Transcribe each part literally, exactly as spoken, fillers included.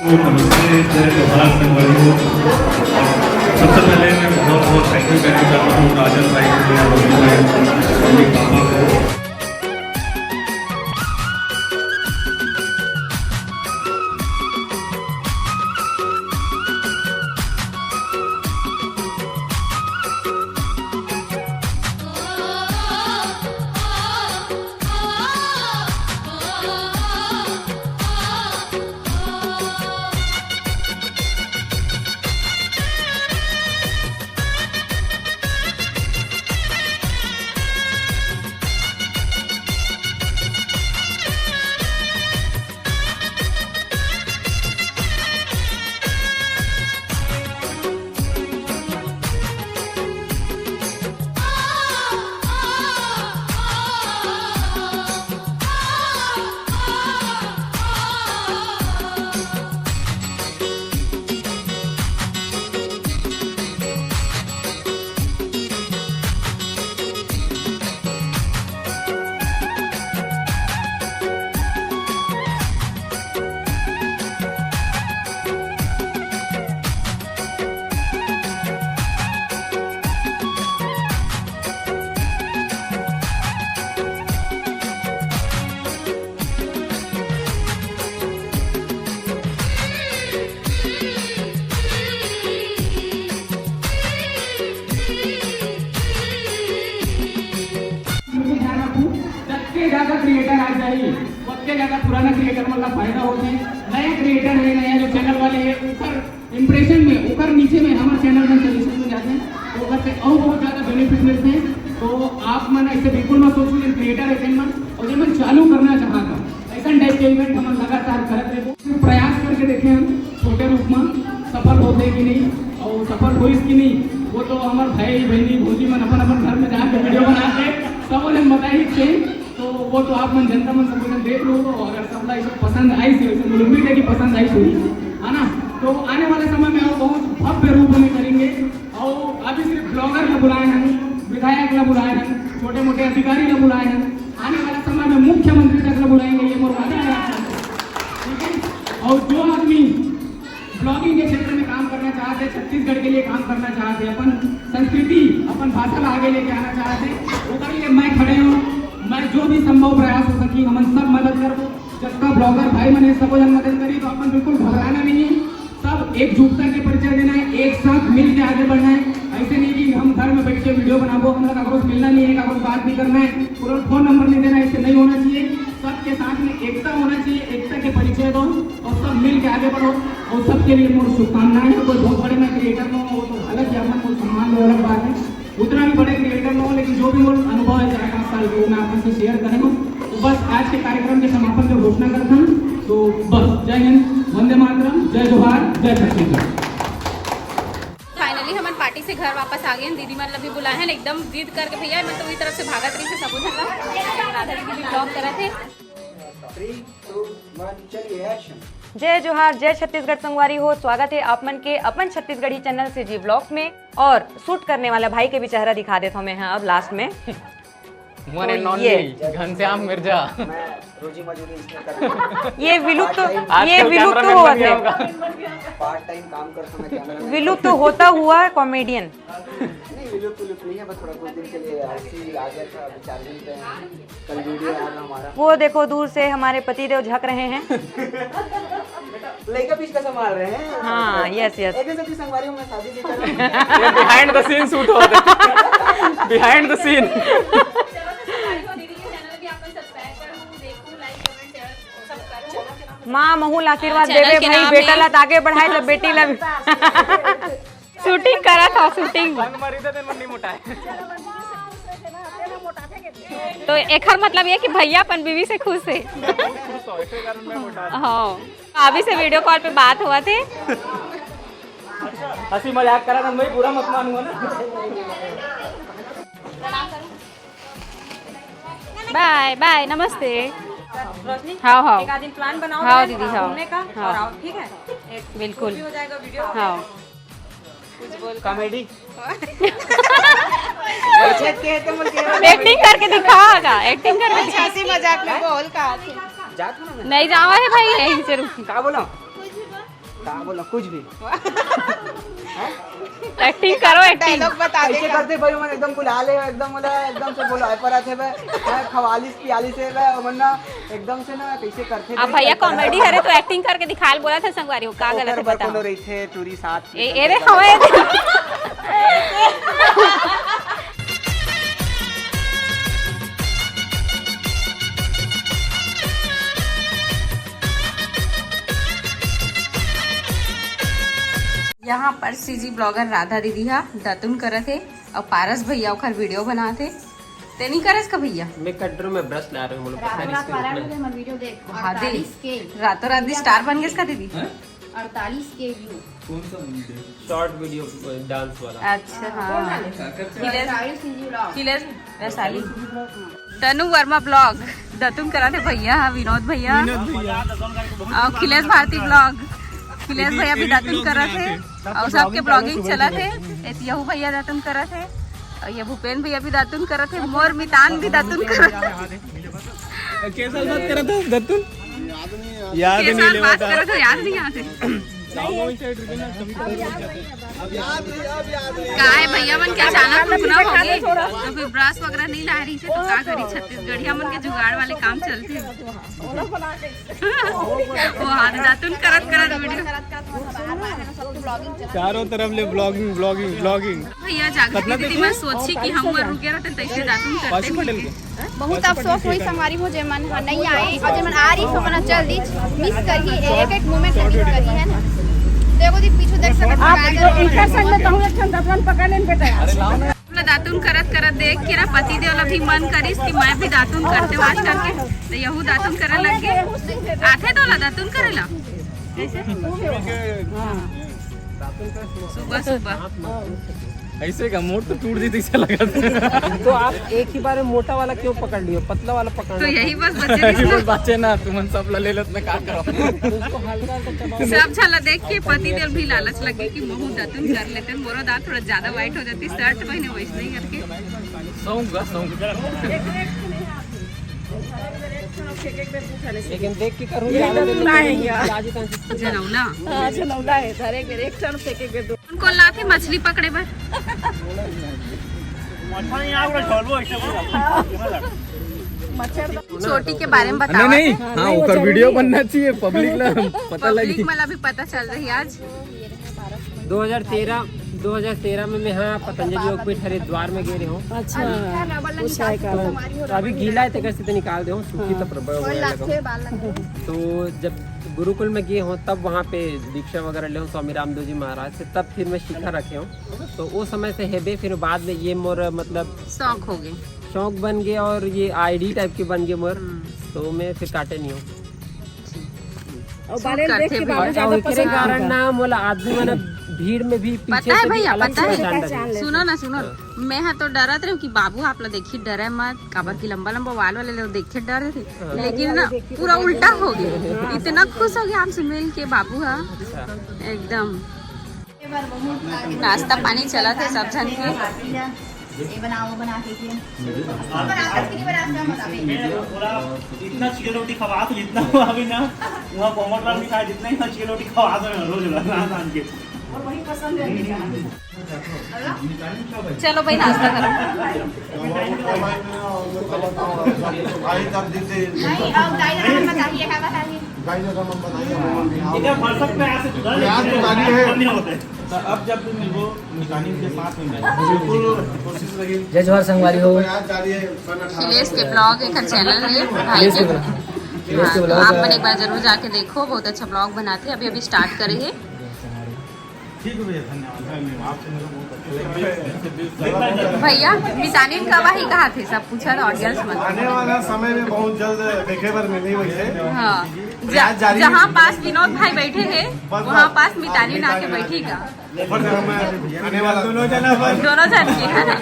नमस्ते, जय जोहार संगवारी हो। सबसे पहले मैं बहुत बहुत थैंक यू कहना चाहता हूँ काजल भाई को, रोहित भाई को, मम्मी पापा को। मुझे ध्यान रखूं, जतके ज्यादा क्रिएटर आ जाही, ओतके ज्यादा पुराना क्रिएटर मन ला फायदा होथे। नया क्रिएटर है, नया जो चैनल वाले हैं, ओकर इम्प्रेशन में, ओकर नीचे में हमर चैनल में सजेशन में जाथे, तो ओकर से अउ बहुत ज्यादा बेनिफिट मिलथे। तो आप मन ऐसे बिल्कुल मत सोचो कि क्रिएटर है मन, और जे मन चालू करना चाहत हे, ऐसा टाइप के इवेंट हमन लगातार करत रहबो। प्रयास करके देखे हम छोटे रूप में सफल होते कि नहीं, और सफल होइस कि नहीं, वो तो हमारे भाई बहनी भौजी मन अपन अपन घर में जाके वीडियो बना के सब उन्हें बताई थे। तो वो तो आप मन जनता मन सब जन देख लो, और अगर सबला ये सब पसंद आई से, वैसे मुझे उम्मीद है कि पसंद आई होगी, है ना? तो आने वाले समय में और बहुत भव्य रूप में करेंगे। और अभी सिर्फ ब्लॉगर ला बुलाए हैं, विधायक ला बुलाए हैं, छोटे मोटे अधिकारी ला बुलाए हैं, आने वाला समय में मुख्यमंत्री तक ला बुलाएंगे, ये मोर वादा है आप लोगों से। ठीक है? और जो आदमी ब्लॉगिंग के क्षेत्र में काम करना चाहते हैं, छत्तीसगढ़ के लिए काम करना चाहते हैं, अपन संस्कृति, अपन भाषा ला आगे लेके आना चाहते हैं, ओकर लिए मैं खड़े हूँ। मैं जो भी संभव प्रयास हो सकी, हमन सब मदद करबो। जतका ब्लॉगर भाई मन हे, सबो जन मदद करी, तो अपन बिल्कुल घबराना नहीं है। सब एकजुटता के परिचय देना है, एक साथ मिल के आगे बढ़ना है। ऐसे नहीं कि हम घर में बैठ के वीडियो बनाबो, हम लोग काकरो से मिलना नहीं है, काकरो से बात नहीं करना है, पूरा फोन नंबर नहीं देना है, ऐसे नहीं होना चाहिए। सबके साथ में एकता होना चाहिए, एकता के परिचय दो और सब मिल के आगे बढ़ो। और सबके लिए मोर शुभकामनाएं हैं। कोई बहुत बड़े मैं क्रिएटर ना हूँ, वो तो अलग ही अपन को सम्मान दो, अलग बात है। उतना भी बड़े क्रिएटर ना हूँ, लेकिन जो भी मोर अनुभव है चार पाँच साल के, वो मैं आपसे शेयर करेंगे। तो बस आज के कार्यक्रम के समापन के घोषणा करता हूँ। तो बस, जय हिंद, वंदे मातरम, जय जोहार, जय छत्तीसगढ़। फाइनली हमन पार्टी से घर वापस आ गए हैं। दीदी मन ला भी बुलाए हैं, एकदम जिद करके। भैया मन तो वही तरफ से भागत रही थे, सबो झन ला। राधा दीदी भी ब्लॉग करत हे। Three, two, one, चलिए, action। जय जोहार, जय छत्तीसगढ़ संगवारी हो। स्वागत है आप मन के अपन छत्तीसगढ़ी चैनल सीजी ब्लॉग्स में। और शूट करने वाला भाई के भी चेहरा दिखा देता हूँ मैं, हाँ, अब लास्ट में। One तो and ये only घनश्याम मिर्जा। मैं रोजी मजूरी इसमें कर ये विलुप्त, पार्ट टाइम ये आजकल विलुप्त cameraman हुआ बन गया था। होगा। पार्ट टाइम काम करता हूँ मैं, कैमरा विलुप्त होता हुआ कॉमेडियन। नहीं, विलुप्त विलुप्त नहीं है, बस थोड़ा कुछ दिन के लिए ऐसे ही आ गया था, अभी चार दिन पे हैं। कल वीडियो आया था हमारा। वो देखो, दूर से हमारे पतिदेव झक रहे हैं। लड़का भी इसका संभाल रहे हैं। हाँ, यस, यस। एक दिन से अपनी संगवारी में शादी भी कर रहे हैं। ये behind the scene shoot होता है। Behind the scene। माँ महू ला आशीर्वाद देवे भाई, बेटा ला त आगे बढ़ाए, त बेटी ला। शूटिंग करा था, शूटिंग। तो एखर मतलब ये कि भैया अपन बीवी से खुश है। हाँ, अभी से वीडियो कॉल पे बात हुआ थे। हंसी मजाक करा था भाई, बुरा मत मानूंगा ना। बाय बाय, नमस्ते। रोशनी, हाँ, हाँ। एक आध दिन प्लान बनाओ हाँ, बहन, दीदी, हाँ। घूमने का, हाँ। और आओ, ठीक है? एक बिल्कुल। भी हो जाएगा वीडियो। हाँ। कॉमेडी। एक्टिंग करके दिखाओगा, एक्टिंग करके दिखा। हंसी मजाक में बोल का। नहीं जावा है भाई, यहीं से रुक। का बोला? का बोला, कुछ भी। एक्टिंग करो, एक्टिंग। डायलॉग बता कैसे देगा। करते भाई, मन एकदम बुला ले, एकदम बोला, एकदम से बोला, पर आते बे, मैं खवालिस पियालिस है बे, मन ना एकदम से ना कैसे करते अब बे, भैया कैसे करते कॉमेडी बे। हरे तो एक्टिंग करके दिखाल बोला था संगवारी हो, का गलत ओकर है बर बताओ। कोनो रहिथे टूरी साथ ए, ए रे हवे। यहाँ पर सीजी ब्लॉगर राधा दीदी हा दतुन करत हे और पारस भैया ओखर वीडियो बनात हे। ते नहीं करस का भैया? मैं कटरू में ब्रश ला रहे हूँ, बोलो पता नहीं इसको रुकना है। हमारे वीडियो देख। हाँ दी, अड़तालीस के रातों रात दी स्टार बन गए इसका दीदी। अड़तालीस के व्यू। शॉर्ट वीडियो डांस वाला। अच्छा हाँ। खिलेश अड़तालीस के व्यू। खिलेश वैशाली। तनु वर्मा ब्लॉग दतुन करा थे भैया, हाँ, विनोद भैया और खिलेश भारती ब्लॉग। खिलेश भैया भी दतुन करा थे और सबके ब्लॉगिंग चला थे। एतियहू भैया दतुन करा थे और ये भूपेन भैया भी दतुन करा थे, मोर मितान भी दतुन करा थे। कैसा बात कर रहा था दत्तुन? याद नहीं कैसा ले बात बता। करा था, याद नहीं आते। गाँव गाँव side रुके ना, कभी कभी हो जाता है। काय भैया मन के अचानक रुकना हो गए तो फिर ब्रश वगैरह नहीं ला रही से तो का करी, छत्तीसगढ़िया मन के जुगाड़ वाले काम चलते हैं। वो हाथ दातुन करत करत वीडियो। चारों तरफ ले ब्लॉगिंग ब्लॉगिंग ब्लॉगिंग। भैया जागृति दीदी मैं सोची कि हम रुके रहते तैसे दातुन करते पासी पटेल मिलके। के बहुत अफसोस हुई संगवारी हो जे मन ह नहीं आए और जे मन आ रही सो मन चल दी मिस कर ही एक एक मोमेंट मिस कर ही है ना। देखो दी पीछू देख सकत हो आप गाजर एक संग में कहूं एक ठन दतवन पकड़ लेन बेटा। अपना दातुन करत करत देख के ना पति देव ला भी मन करिस कि मैं भी दातुन करते वास करके तो यहू दातुन करे लग गए। आथे तो ला दातुन करे ला सुबह सुबह। ऐसे का मोट तो टूट दी से लगा। तो आप एक ही बार में मोटा वाला क्यों पकड़ लियो, पतला वाला पकड़ तो यही बस बचे यही इसमें। बस बाचे ना, तुमन सब ला ले लेत मैं का करब। सब झला देख के पति देव भी लालच लग गई कि महू दातुन कर लेते, मोरो दांत थोड़ा ज्यादा व्हाइट हो जाती, शर्ट पहने वैसे नहीं करके। सोऊंगा सोऊंगा। लेकिन देख के करूँ। जनौला। अच्छा नौला है सर, एक एक टन फेंकेंगे दो। उनको लाथे मछली पकड़े बर। छोटी के बारे में नहीं बताओ। नहीं, हाँ ओकर वीडियो बनना चाहिए, पब्लिक ला पता लगी। पब्लिक मला भी पता चल रही आज। दो हज़ार तेरह, दो हज़ार तेरह में मैं यहाँ पतंजलि योगपीठ हरिद्वार में गए रहे हूँ। अच्छा उस का तो अभी गीला है, तेकर से तो निकाल दे हूँ, सूखी तो प्रबल होने लगा हूँ। तो जब गुरुकुल में गए हूँ तब वहाँ पे दीक्षा वगैरह ले हूँ स्वामी रामदेव जी महाराज से, तब फिर मैं शिखा रखे हूँ। तो वो समय से हेबे, फिर बाद में ये मोर मतलब शौक हो गए। शौक बन गए और ये आईडी टाइप के बन गए मोर। तो मैं फिर काटे नहीं हूँ। और बारे देख के करते बाबू और ज्यादा एकरे पसंद कारण ना मोला आदमी मन भीड़ में भी पीछे पता है से भी भैया, अलग पता से है। पहचान रहे। सुनो ना, सुनो ना। मैं हा तो डरत रही कि बाबू आप ला देखी डरे मत, काबर की लंबा लंबा वाल वाले लोग देखे डर रहे। लेकिन ना पूरा उल्टा हो गया, इतना खुश हो गया आपसे मिल के बाबू हा एकदम। नाश्ता पानी चला थे सब झन के। ये बनाओ बना के के। बना के नहीं बना सकता मतलब। बोला, इतना चिकन रोटी खवा तो जितना हुआ अभी ना, वहाँ कोमट लाल भी खाया, जितना ही ना चिकन रोटी खवा दो ना रोज रोज रात आन के। चलो भाई नाश्ता करो। नहीं, अब गाइड बताइए, क्या बताइए? इधर भरसक में ऐसे सुधर प्याज तो गाली है। नहीं होते। तो अब जब भी मिलबो, मितानी के साथ में मिलबो। बिल्कुल कोशिश रही। जय जोहार संगवारी हो। अखिलेश के ब्लॉग एक चैनल है भाई अखिलेश के के। ब्लॉग, अखिलेश के हाँ, ब्लॉग आप मन एक बार जरूर जाके देखो, बहुत अच्छा ब्लॉग बनाते हैं, अभी अभी स्टार्ट करे है। ठीक है भैया, धन्यवाद। आपसे मिलकर बहुत अच्छा लगा। भैया मितानिन कब आही कहा थे, सब पूछा था ऑडियंस में। आने वाला समय में बहुत जल्द देखे बर मिली वैसे। हाँ, प्रयास जारी है। जहाँ पास विनोद भाई बैठे हैं वहाँ पास मितानिन आके बैठेगा। ऊपर से हम आने वाला दोनों जना दोनों जन के है ना।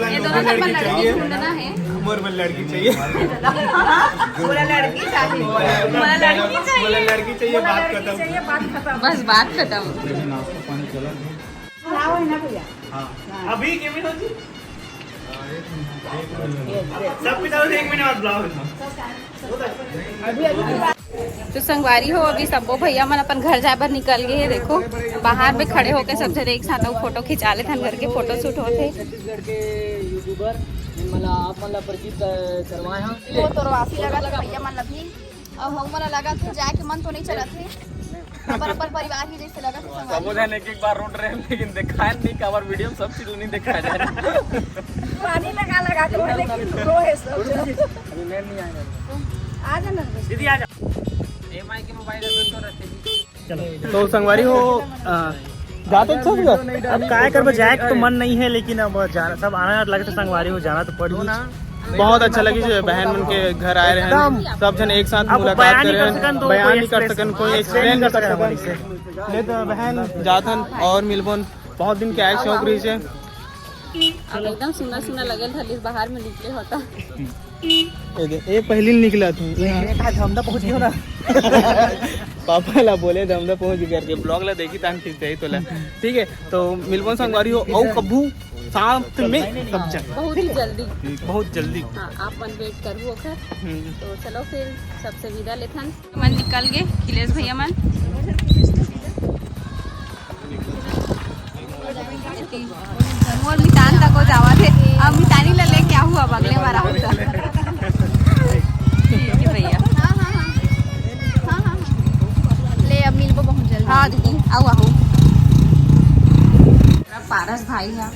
ये दोनों जन लड़की ढूंढना है। उम्र में लड़की चाहिए। बोला लड़की चाहिए। बोला लड़की चाहिए। लड़की चाहिए, बात खत्म। बस बात खत्म। अभी के मिनट होती? सब पिता एक महीने बाद ब्लॉग है। तो संगवारी हो, अभी सब्बो भैया मन अपन घर जाए बर निकल गए हे। देखो, बाहर में खड़े होके सब जने एक साथ अउ फोटो खिंचा लेथन करके, फोटो शूट होथे। छत्तीसगढ़ के यूट्यूबर, मतलब आप मन ला परिचित, अ, करवाए हन। वो तो रवासी लगा था भैया मन ला भी, अउ हम मन ला लगा था जाए के मन तो नहीं चला थे, पर अपन परिवार ही जैसे लगा था संगवारी। सबो जन एक एक बार रोट रहे हैं, लेकिन दिखाए नहीं, काबर वीडियो में सब चीज नहीं दिखाया जा रहा। पानी लगा लगा के रोए, लेकिन रो है सब। अभी मैं नहीं आया। आ जाना। दीदी आ जा। एमआई के मोबाइल है तो रहते। तो संगवारी हो, अ, जाते अच्छा हुआ। अब काय करबो, जाए के तो मन नहीं है, लेकिन अब जाना, सब आना लगे तो संगवारी हो, जाना तो पड़ी। बहुत अच्छा लगी जो बहन मन के घर आए रहे, सब जन एक साथ अब मुलाकात बयान नहीं करे कर हैं, सकन तो बयान कोई नहीं कर express सकन, कोई explain explain नहीं कर कर सकन। सकन। नहीं तो बहन जाथन और मिलबोन, बहुत दिन के आए शौक रही से। अब एकदम सुना सुना लगल था, बाहर में निकले होता। ये दे, ये पहली निकला तू। ये कहा धमदा पहुंच गयो ना। पापा ला बोले धमदा पहुंच गया करके, ब्लॉग ला देखी तान ठीक जाई तोला। ठीक है, तो मिलबोन संगवारी हो, औ कभू साथ में सब जन। बहुत ही जल्दी। बहुत जल्दी। हाँ, आप मन वेट करबो ओकर। हम्म। तो चलो फिर सबसे विदा लेथन। मन निकल गए, खिलेश भैया मन। मोर मितान तक को जावा थे, अब मितानी ला लेके आहू, अब अगले बार आहू त। ठीक है भैया। हाँ, हाँ, हाँ। हाँ, हाँ, हाँ। ले, अब मिलबो बहुत जल्दी। हाँ दीदी, आऊ, आऊ। पारस भाई हा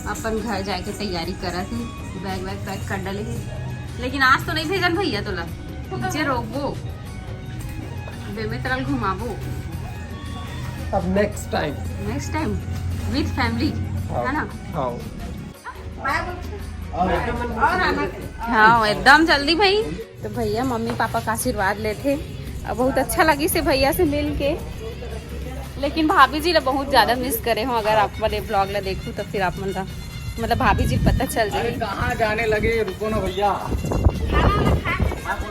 अपन घर जाए के तैयारी करत हे, बैग वैग पैक कर डाले हे, लेकिन आज तो नहीं भेजन भैया तोला, जे रोकबो, बेमेतरा ल घुमाबो। अब next time. Next time with family, हाँ। है ना? हाँ। हाँ, एकदम जल्दी भाई। तो भैया मम्मी पापा का आशीर्वाद लेथे, अब बहुत अच्छा लगी से भैया से मिल के। लेकिन भाभी जी ला बहुत ज्यादा मिस करे हो, अगर आप मन ये ब्लॉग ला देखू तो फिर आप मन ला, मतलब, भाभी जी पता चल अरे जाए। कहाँ जाने लगे, रुको ना भैया।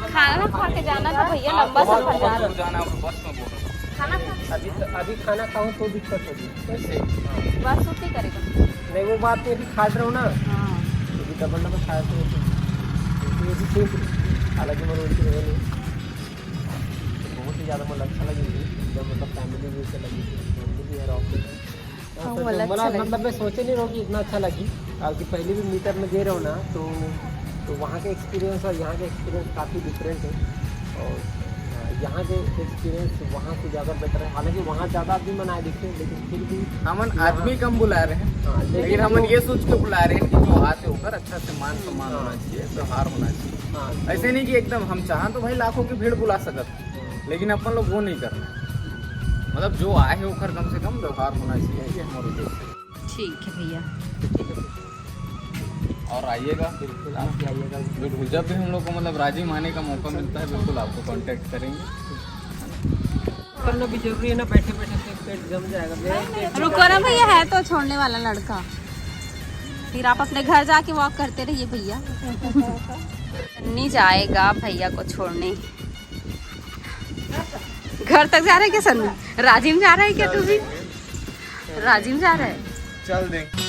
खाना खा के जाना था भैया, लंबा बहुत, सफर बहुत जाना। दूर जाना है, बस में बोल रहा हूँ। खाना खा अभी तो, अभी खाना खाऊं तो दिक्कत होगी। कैसे? बस तो क्या करेगा? नहीं, वो बात नहीं, अभी खा रहे हो ना। हाँ। अभी डबल डबल खाए थे। तो ये भी ठीक है। हालांकि मैं रोटी रहे नहीं। बहुत ही ज़्यादा मतलब अच्छा लगी थी, एकदम मतलब फैमिली व्यू से लगी थी, फैमिली भी है, ऑफिस है। हाँ, तो वो अलग मतलब, सा लगे। मतलब मैं सोचे नहीं रहो कि इतना अच्छा लगी, क्योंकि पहले भी मीटअप में गए रहो ना, तो, तो वहाँ का एक्सपीरियंस और यहाँ का एक्सपीरियंस काफ़ी डिफरेंट है। और, अ, यहाँ के एक्सपीरियंस वहाँ से ज़्यादा बेटर है। हालांकि वहाँ ज़्यादा आदमी मन आए दिखते हैं, लेकिन फिर भी हमन यहाँ आदमी कम बुला रहे हैं, हाँ, लेकिन लेकिन हमन जो ये सोच के बुला रहे हैं कि जो आते होकर अच्छा से मान सम्मान हाँ। होना चाहिए, व्यवहार होना चाहिए। हाँ, ऐसे नहीं कि एकदम हम चाहें तो भाई लाखों की भीड़ बुला सकते हैं, लेकिन अपन लोग वो नहीं करना है। मतलब जो आए हैं ओकर कम से कम व्यवहार होना चाहिए, ये हमारा उद्देश्य है। ठीक है भैया। और आइएगा। बिल्कुल, आप भी आइएगा। बिल्कुल, जब भी हम लोग को मतलब राजिम आने का मौका मिलता है, बिल्कुल आपको कांटेक्ट करेंगे। करना भी जरूरी है ना, बैठे बैठे तो पेट जम जाएगा। मेरा पेट रुको ना भैया, है तो छोड़ने वाला लड़का, फिर आप अपने घर जाके वॉक करते रहिए भैया। नहीं जाएगा भैया को छोड़ने। घर तक जा रहा है क्या सन्नू? राजिम जा रहा है क्या तू भी? राजिम जा रहा है। चल देंगे।